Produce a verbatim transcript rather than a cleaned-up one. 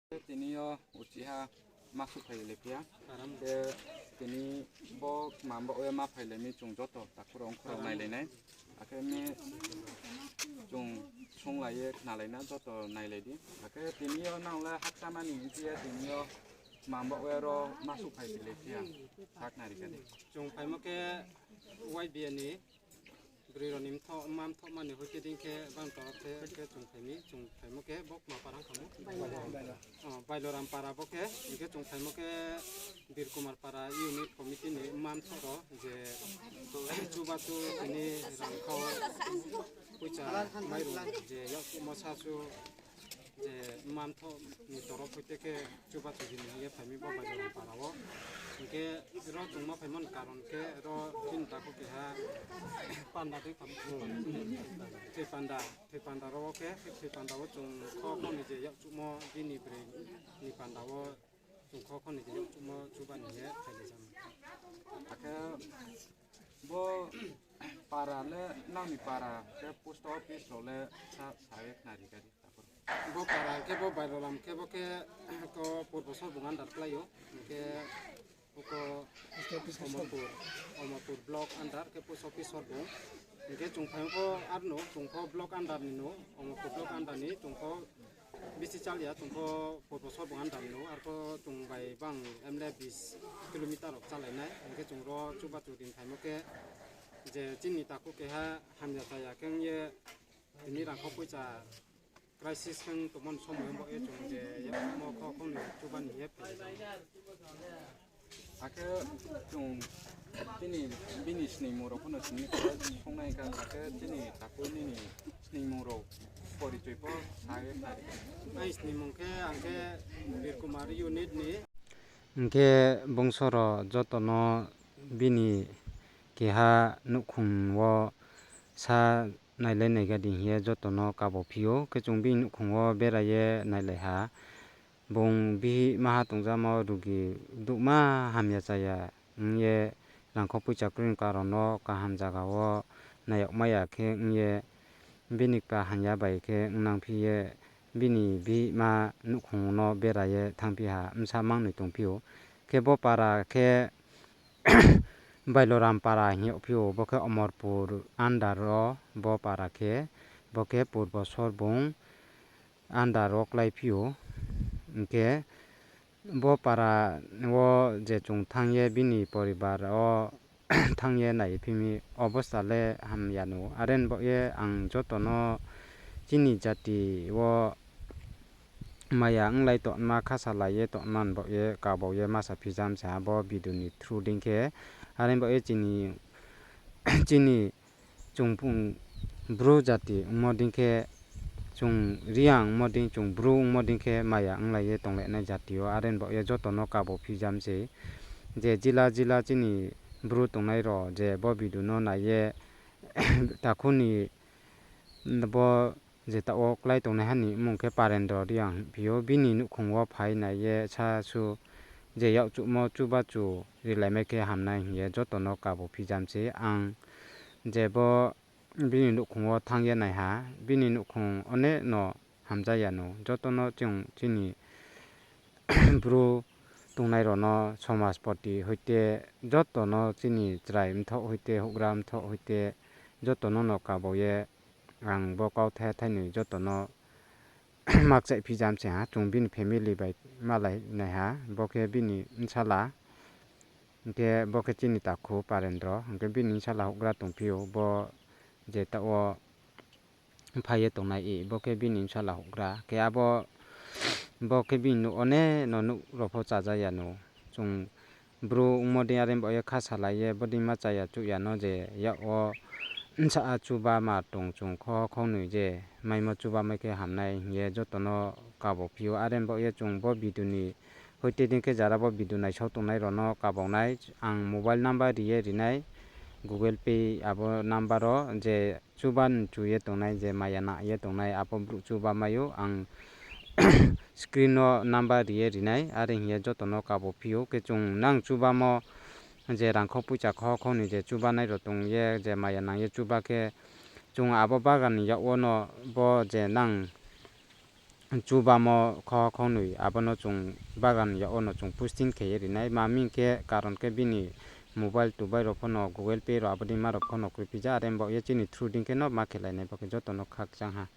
Tini yo uchih ha ma suhphai le phi ya. Khe tini bo kma bo ye ma phailai mi chung joto takhu rao ongkhu rao nailai nai. Akhe mi chung sunglai ye khnalai na joto nailai di. Akhe tini yo nang le hakchama ni hing ye tini yo kma bo ye ro ma suhphai le phi ya. Sakhnari kha di. Chung phaimo khe Y B A ni broi rao ni mthoh, mma mthoh mani hoite dei khe bang torop khe, khe chung phai mi, chung phaimo khe bo kma para kha mo? O, Bailoram para bo khe, hing khe chung phaimo khe Bir Kumar para unit committee ni mma mthoh rao je chubachu tini rangkhau poicha mairung je yakchuhmo sasu je mma mthoh ni torop hoite khe chubachu ri ni hing ye phai mi bo Bailoram para wo. Hing khe ro chung ma phaimo ni karon khe ro chini takhu keha panda dei phai mi. Thoipanda, Thoipanda ro wo khe, Thoipanda wo chung kho kho ni je yakchuhmo bini broi ni panda wo chung kho kho ni je yakchuhmo chuba ni ye phai le jam. Akhe bo para le nang ni para khe post office rao le sa, sa ye khnari kha di. Bo para khe bo Bailoram khe bo khe ko Purbo Sorbung under klái ou. Hing khe oko Omorpur, Omorpur block under khe post office Sorbung. Hing khe chung phaimo pho arno, chung pho block under ni no, Omorpur block under ni chung pho bisi chal ya, chung pho Purbo Sorbung under ni no, arpho chung bai bang emle bis kilometer rao chálai nai. Hing khe chung ro chubachu ri ni phaimo khe je chini takhu keha hamya chaya khe ong ye tini rangkhau poicha crisis khe ong tongmo ni somoi bo ye chung je yakchuhmo kho kho ni chuba ni ye phai. Akhe chung chini bini sningmung rao pho no sini khe sungnai kha, akhe chini takhu nini sningmung rao porichoi pho sa ye khnari. Aini sningmung khe ang khe Bir Kumar unit ni. Hing khe bungso rao joto no bini keha nouhkhong wo sa nailai nai ga di hing ye joto no kabo phi ou. Khe chung bini nouhkhong wo bera ye nailai ha. Bung bihih maha tongjamo rugi duhma hamya chaya ong ye rangkhau poicha kroi ni karon no kaham zaga wo nai yagmai ya khe ong ye bini kpa hamya bai khe ongnang phi ye bini bihihma nouhkhong no bera ye thanngphi ha, bsa mangnoi tongphi ou. Khe bo para khe Bailoram para hing yagphi ou, bo khe Omorpur under wo bo para khe, bo khe Purbo Sorbung under wo kláiphi ou. Hing khe bo para wo je chung thanng ye bini poribar wo thanng ye naiphi mi obosta le hamya nou. Are ni baoh ye ang joto no chini jati wo maya onglai tongma, khasalai ye tongma ni baoh ye kabo ye ma saphi jam se ha bo video ni through dei khe. Are ni baoh ye chini, chini chung Bru jati ongmo dei khe, chung Reang ongmo dei, chung Bru ongmo dei khe maya onglai ye tonglai nai jati yo. Are ni baoh ye joto no kabo phi jam se. Je jila jila chini Bru tongnai rao je bo video no nai ye takhu ni bo je taoh wo klái tongnaiha ni mmung khe Parendro Reang hingphi ou. Bini nouhkhong wo phai nai ye sasu je yakchuhmo chubachu rilaimai khe hamnai hing ye joto no kabo phi jam se. Ang je bo bini nouhkhong wo thanng ye nai ha, bini nouhkhong onek no hamja ya nou. Joto no chung chini Bru tongnai rao no, somajpoti hoite joto no, chini chrai mthoh hoite, houhgra mthoh hoite joto no no kabo ye ang bo kauthai thainoi joto no makchaih phi jam se ha. Chung bini family bai malai nai ha, bo khe bini bsala, hing khe bo khe chini takhu Parendro, hing khe bini bsala houhgra tongphi ou, bo je taoh wo phai ye tongnai, bo khe bini bsala houhgra. Khe abo, bo khe bini nouh onek no nouh rao pho chaja ya nou. Chung Bru ongmo dei are baoh ye khasalai ye bodei ma chaya chuh ya no je yak wo bsa chuba ma tong chung kho khongnoi je maimo chuba mai khe hamnai hing ye joto no kabo phi ou. Are baoh ye chung bo video ni hoite dei khe jara bo video naisao tongnai rao no kabo nai, ang mobile number ri ye ri nai, Google Pay abo number wo je chuba nchu ye tongnai, je maya nang ye tongnai, abo brouh chuba mai ou, ang screen wo number ri ye ri nai, are hing ye joto no kabo phi ou. Khe chung nang chubamo je rangkhau poicha kho khongnoi je chubanai rao tong ye, je maya nang ye chuba khe, chung abo bagan ni yak wo no bo je nang chubamo kho khongnoi abo no chung bagan yag wo no chung posting khe ye ri nai. Ma hing khe karon khe bini mobile tobai rao pho no Google Pay rao abo dei ma rao pho no kroiphi ja, are baoh ye chini through dei khe no ma khelai nai, bo khe joto no khakchang ha.